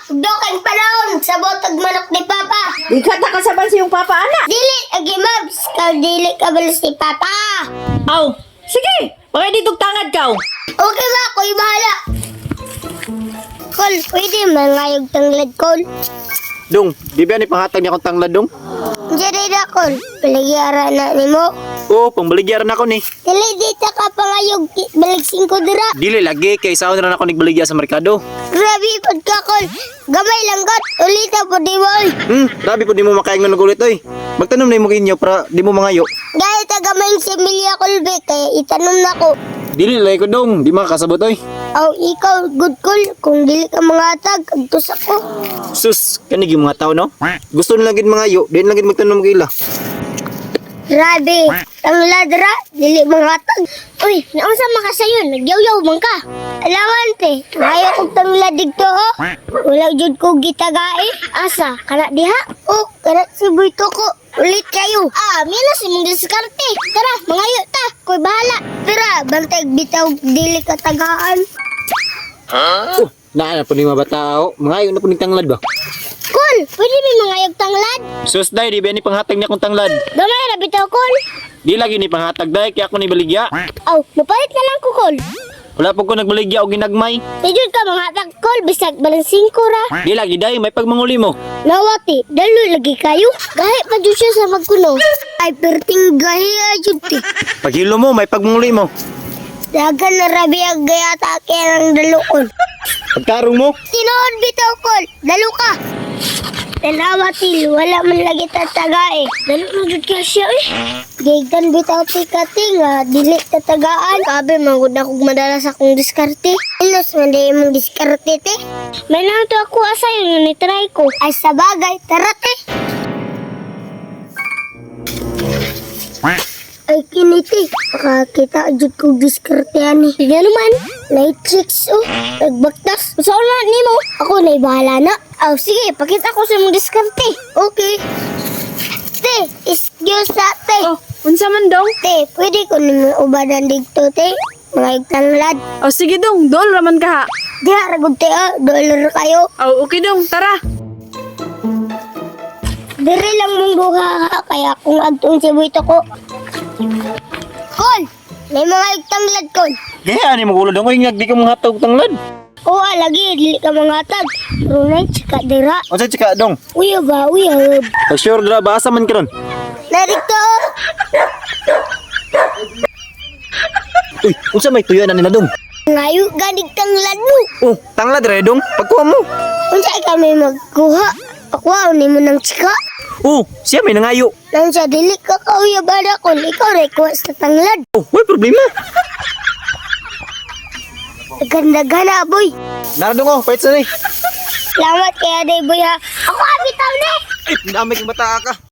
Dok ang panahon sa botag manok ni Papa. Di ka ta kasaban sa iyong papa, ana. Dili agi mabs ka dili ka balos ni Papa. Aw, sige. Pagay ditog tangad ka. Okay ba? Ako'y bahala. Kol, pwede mangayog tanglad, Kol. Dong, di ba ni panghatag niya akong tanglad, dong? Diyan na, Kol. Palagyara na ni mo. Oo, pangbaligyaran ako ni. Dili dito ka pangayog, balik singko dira. Dili lagi kay saon ra na ako nigbaligya sa merkado. Grabe pod ka, Kol. Gamay lang got. Ulita po di mo, oy. Grabe po di mo makaingon og ulit oy. Magtanom na imo inyo para di mo mangayo. Gahit ta gamay si Emilia Colbe, kaya itanom na ko. Dili lagi ko dong, di makakasabot oy. Aw, ikaw, good call. Kung dili ka mga tag, agtos ako. Sus, kani gyud mga tao no? Gusto nila gid mangayo, di nila gid magtanom og ila. Grabe, ang ladra, dili mga tag. Uy, naunsa man ka sayon, nagyaw-yaw man ka. Alawan te, ngayo kog tanglad didto oh. Wala jud ko gitagae. Asa, kana diha? Oh, kana si Buito ko. Ulit kayo. Ah, mila si mong diskarte. Tara, mangayo ta, koy bahala. Tara, bantay bitaw dili ka tagaan. Oh, naa na po ni mga batao. Mangayo na po ning tanglad ba? Kol, pwede may mangayog tanglad? Sus day, di ba ni panghatag niya akong tanglad? Gamay ra bitaw kol. Di lagi ni panghatag day, kaya ako ni baligya. Aw, mapalit na lang ko kol. Wala po ko nagbaligya og ginagmay. Di jud ka manghatag kol bisag balansing ko ra. Di lagi day, may pagmanguli mo. Nawati, dalo lagi kayo. Gahi pa jud siya sa magkuno. Ay, perting gahi jud ti. Paghilo mo, may pagmanguli mo. Dagan na rabi ang gayata kaya ang dalukon. Pagtarong mo, Tinuod bitaw kol, dalo ka. Tanawa til, wala man lagi tatagae. Dalo na jud ka siya eh. Gaygan bitaw ti kati nga, dili tatagaan. Kabe, manggod na kog madala sa akong diskarte. Ilos man di imong diskarte te. May nang to ako asa yun ni try ko. Ay sa bagay, tara te. Ay kiniti, makakita jud kog diskarte ani. Sige naman, night chicks oh, nagbaktas. Usaon na nimo? Ako na'y bahala na. Aw sige, pakita ko sa imong diskarte. Okay. Te, excuse sa te. Oh, unsa man dong? Te, pwede ko nimo ubadan dito te. Mga igtanglad. Oh, sige dong, dol raman ka ha. Diha ra gud te oh, dollar kayo. Oh, okay dong, tara. Diri lang mong duha ha, kaya kung agtong si buito ko. Kol, may mga igtanglad kol. Kaya ani mo gulo dong, oy, di ka manghatag og tanglad. Oo, lagi, dili ka mangatag. Runay, tsika dira. Unsa chika dong? Uya ba, uya. Pag sure dra ba asa man karon? Narito, oh. Uy, unsa may tuyo na nila dong? Ngayo, ganig tanglad mo. Oh, tanglad ra dong. Pagkuha mo. Unsa ka may magkuha? Pakuha ni mo ng tsika. Oh, siya may nangayo. Nang sa dili ka kauya ba na kung ikaw rin kuha sa tanglad. Oh, way problema. Ganda-gana, boy. Nara dong oh, pahit sa ni. Salamat kaya day, boy, ha. Ako, abitaw na eh. Ay, dami kang bata ka.